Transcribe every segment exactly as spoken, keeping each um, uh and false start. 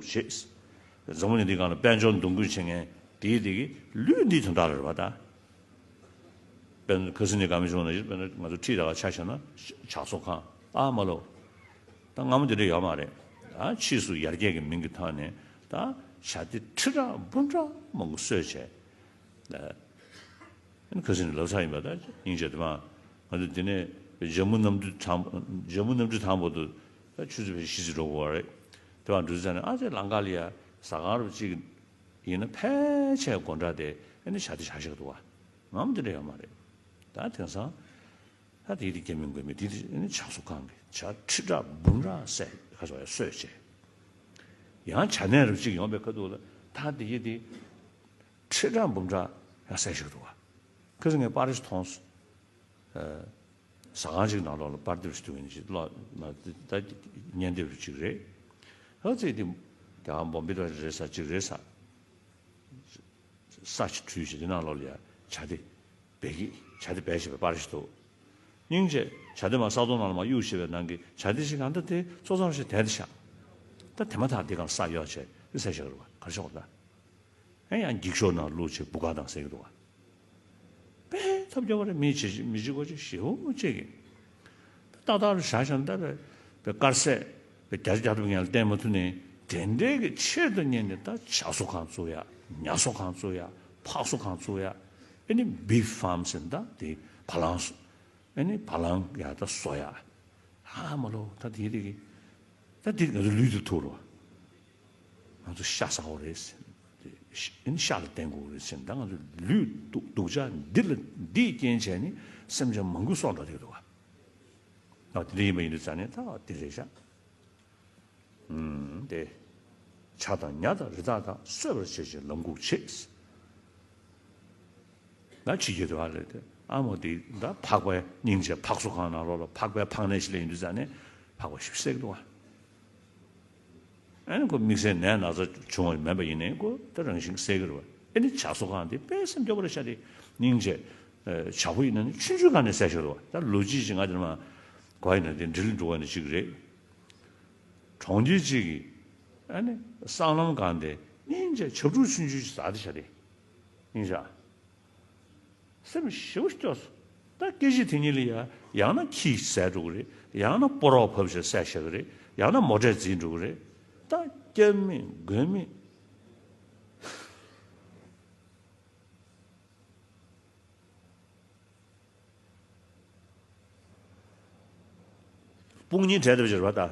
བྱེད། འཛམ་བུ་གླིང་འདིའི་སྒང་ལ་དཔལ་འབྱོར་འདུ་འགོད་བྱེད་མཁན་དེའི་དེ་གི་ལུས་འདི་དོན་དག་ལ་རེད་པ་ད། དཔེར་ན་ཁ་སང་ནས་བཀའ་མོལ་བྱུང་ན་དཔེར་ན་ང་ཚོ་ཁྲིད་དེ་ག་ཆ་བཞག་ན་ཇ་གསོ་ཁང་ཨ་མ་ལོ། ད་སྔ་མོ་དེ་འདྲ་ཡོད་མ་རེད། ད་ཕྱིས་སུ་ཡར་རྒྱས་ཀྱི་མིང་གི་ཐོག་ནས་ད་ཇ་དེ་ཁྲི་ཕྲག་འབུམ་ཕྲག་མང་པོ་གསོས་བྱས། ཨ་ནི་ཁ་སང་ནས་ལབ་ཚར་ཡིན་པ་ད་སྙིང་རྗེ་དེ་མ། ང་ཚོ་འདི་ནས་ཇ་མུ་གནམ་གྲུ་དང་ཇ་མུ་གནམ་གྲུ་དང་པོ་དུ་ད་ཆུ་ཚོད་ཕལ་ཆེར་བཞི་ཙམ་འགྲོ་དགོས་པ་རེད། དེ་བ་འགྲོ་ཙ་ནས་ཨ་ཙེ་ལམ་ཁ་ལ་ཡ་ཟ་ཁང་རུ་གཅིག་ཡིན་ན་ཕལ་ཆེར་སྒོ་འགྲམ་དེ་ཨ་ནི་ཇ་དེ་ཇ་བཞག་འདུག་བ། ངའམ་དེ་འདྲ་ཡོད་མ་རེད། ད་དེང་སང་ད་དེ་དེ་སྐྱེ་མི་དགོས་མི་དེ་དེ་ཨ་ནི་ཇ་གསོ་ཁང་གི་ཇ་ཁྲི་ཕྲག་འབུམ་ཕྲག་བསད་ཁ་སོ་ཡ་གསོས་བྱས། ཡང་ཇ་ནད་རུ་གཅིག་ཡོང་པའི་ཁ་ཐུག་ལ་ད་དེ་ཡི་དེ་ཁྲི་ཕྲག་འབུམ་ཕྲག་ཡང་བསད་བཞག་འདུག་བ། ཁ་སང་ངས་པར་ཞིག་མཐོང་སོང་། ཟ་ཁང་ཅིག་ནང་ལོགས་ལ་པར་འདེབས་ཞིག་འདུག་ཡིན་ཞིག་ལོག་ན་ད་བརྙན་འདེབས་ཅིག་རེད། ཨ་ཙི་དེ་རྒྱ་གར་བོམ་བེ་དུ་རེད་ས་ཅིག་རེད་ས། ས་ཅིག་བྲུས་ཤིག་དེ་ནང་ལོགས་ལ་ཡ་ཇ་དེ་སྦས་ཀྱི་ཇ་དེ་སྦས་བྱས་པའི་པར་ཞིག་འདུག་སྙིང་རྗེ་ཇ་དེ་མ་ས་དོང་ནང་ལ་མ་གཡུག་བྱས་པའི་ནང་གི་ཇ་དེ་ཞིག་གང་ལྟར་དེ་ཚོ་ཚང་ཞིག་དལ་དེ་ཤག་ད་དེ་མ་ཐག་དེ་གང་ས་གཡོག་བྱས་དེ་ཟས་བཞག་རུ་བ་གར་ཤོག་ད། ཨེ་ཡང་འགྱིག་ཤོག་ནང་བླུགས་བྱས་བུ་ག་དང་ཟེར་གྱི་འདུག་བ། དཔེ་ཐབས་སྐྱོ་བ་རེད། མི་བྱེད་མི་བྱེད་གོ་ཅིག་ཞེ་བོ་བྱེད་ཀྱི། ཏག་ཏག་རུ་བཞག་བཞག་ན་ད་པའི་དཀར་ཟས་པའི་རྒྱ་རྒྱ་ཐུབ་ངན་ལ་བསྟན་མ་ཐུབ་ནས་དེ་འདྲའི་གི་ཆེད་དུ་གཉེར་ནས་ད་ཇ་གསོ་ཁང་བཙུགས་ཡ། ཉ་གསོ་ཁང་བཙུགས་ཡ། ཕག་གསོ་ཁང་བཙུགས་ཡ། ཨེ་ནི་བིག་ཕཱམ་ཟེར་ད་དེ་བ་ལང་། ཨེ་ནི་བ་ལང་ཡ་ད་གསོ་ཡ། ཧ་མ་ལོ་ད་དེ་རིགས་ད་དེ་ང་ཚོ་ལུས་དེ་ཐུག་རོ། ང་ཚོ་ཤ་ཟ་འོ་རེད་ཟེར། ཨེ་ནི་ཤ་ལ་བརྟེན་དགོས་རེད་ཟེར། ད་ང་ཚོ་ལུས་སྡུག་སྡུག་ཅག་འདི་ལ་འདིས་རྐྱེན་བྱས་ནས་སེམས་ཅན་མང་པོ་སྲོག་འགྲོ་བསྡད་འདུག་བ། ཨ་དེ་འདྲ་ཡིན་པ་ཡིན་དུས་ཙང་ནས་ད་དེ་རེད་ཤག་ཨུམ་དེ། ཇ་དང་ཉ་དང་རི་དྭགས་དག་གསོད་པར་བྱེད་ཅིང་ལམ་འགུགས་བྱེད། ད་ཕྱི་རྒྱལ་དུ་བ་ལས་དེ་ཨ་མོ་དེ་ད་ཕག་པའི་སྙིང་རྗེ་ཕག་གསོ་ཁང་ནང་ལོགས་ལ་ཕག་པའི་ཕག་ནད་ཞིག་སླེབས་ཡིན་དུས་ཙང་ནས་ཕག་པ་ཞིག་བསད་འདུག་བ། ཨ་ནི་ཁོ་དམིགས་བསལ་ནད་ན་ཚ་བྱུང་བ་མེད་པ་ཡིན་ནའི་ཁོ་ད་རང་བཞིན་བསད་ཀྱི་རེད་བ། ཨ་ནི་ཇ་གསོ་ཁང་དེ་དཔེ་སེམས་སྐྱོ་པོ་རེད་ཤག་དེ་སྙིང་རྗེ་ཇ་ཕོ་ཡིན་ན་ནི་ཆུང་ཆུང་སྒང་ནས་བསད་ཤོར་བ། ད་ལོ་རྒྱུས་ཅིག་ང་དེ་ནས་མ་གོ་ཡིན་ན་དེ་འདྲི་ལ་འགྲོ་བ་ནི་ཅིག་རེད། གྲོང་ཁྱེར་གཅིག་གིས་ཨ་ནི་སྲང་ལམ་སྒང་དེ་སྙིང་རྗེ་ཇ་ཕྲུག་ཆུང་ཆུང་ཞིག་ཟ་བསྡད་ཤག་དེ། སྙིང་རྗེ། སེམས་ཞེ་པོ་སྐྱོ་སོང་། ད་སྐད་ཅིག་དེ་ཉིད་ལ་ཡ་ཡང་ན་ཁྱི་ཟས་འགྲོ་གི་རེད། ཡང་ན་སྤོ་རོགས་ཕབ་བྱས་ཟས་བཞག་གི་རེད། ཡང་ན་མོ་ཊས་འཛིན་འགྲོ་གི་རེད། ད་སྐྱབས་མེད་མགོན་མེད། དཔུང་གཉེན་བྲལ་ཐབས་བྱེད་རོགས་ད།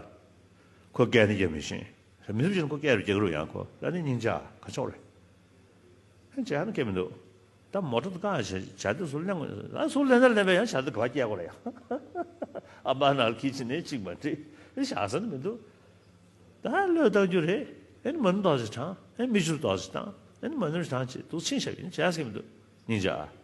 ཁོ་སྐད་ནི་སྐད་མི་ཤེས། མི་ཐུབ་བྱེད་ན་ཁོ་སྐད་རུ་རྒྱག་རུ་ཡང་ཁོ་ད་ནི་སྙིང་རྗེ་ཁ་ཕྱོགས་རེད། ཧན་ཇ་ཡང་སྐད་མི་འདུག་ད་མོ་ཊ་དུ་གང་བྱ་བྱ་དེ་སུ་ལེན་དགོས་ཨ་སུ་ལེན་ད་ལེན་པས་ཡང་བྱ་དེ་ག་པར་སྐྱེལ་དགོས་རེད་ཡང་། ཨ་མ་ནང་ལ་ཁྱི་ཕྱི་ནས་གཅིག་མ་འགྲིག་ཨེ་བཞག་ས་ནི་མི་འདུག་ད་བློས་བཏང་རྒྱུ་རེད། ཨེ་ནི་མ་ཎི་ཏོག་ཙམ་བགྲང་། ཨེ་ནི་མི་ཆུ་ཏོག་ཙམ་བཏང་། ཨེ་ནི་མ་ཎི་བགྲང་བྱེད་དུ་ཕྱིན་བཞག་ཡིན་བྱས་སྐད་མི་འདུག་སྙིང་རྗེ་ཨ།